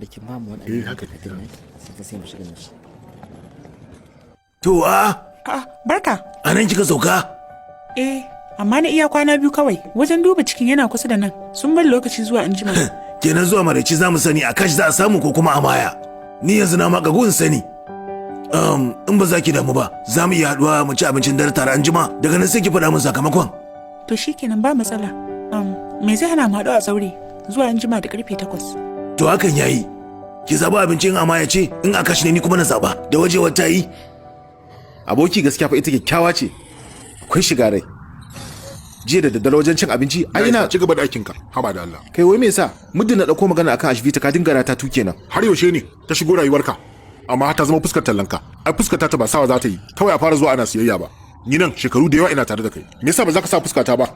Amma da kin ba mu Eh, waɗannan haka ne. takardun naki, sai mu shiga mishi. To a A'a, barka. A nan kika sauka? Eh, amma na iya kwana 2 kawai. Wajen duba cikin yana kusa da nan. Sun bar lokaci zuwa anjima. Kenan zuwa maraice za mu sani a kashi za a samu ko kuma a maya. Ni yanzu na maka gun sani. In ba za ki damu ba, za mu iya haɗuwa mu ci abincin dare tare anjima. Daga nan sai ki faɗa min sakamakon. To shikenan, ba matsala. Me zai hana mu haɗu a zaure zuwa anjima da karfe 8? To hakan yayi. Ki zaɓi abincin a maya ce, in a kashi ne ni kuma na zaɓa. Da waje wata yi. Aboki, gaskiya fa ita kyakkyawa ce, akwai shiga rai. Jiya da daddare wajen cin abinci ai ina Ci gaba da aikinka, haba da Allah. Kai, wai me yasa muddin na dauko magana akan Ashvita ka dinga rata tu kenan? Har yaushe ne ta shigo rayuwarka? Amma ta zama fuskar tallanka. Ai fuskar ta ba sawa za ta yi kawai a fara zuwa ana siyayya ba. Ni nan shekaru da yawa ina tare da kai, me yasa ba za ka sa fuskata ba?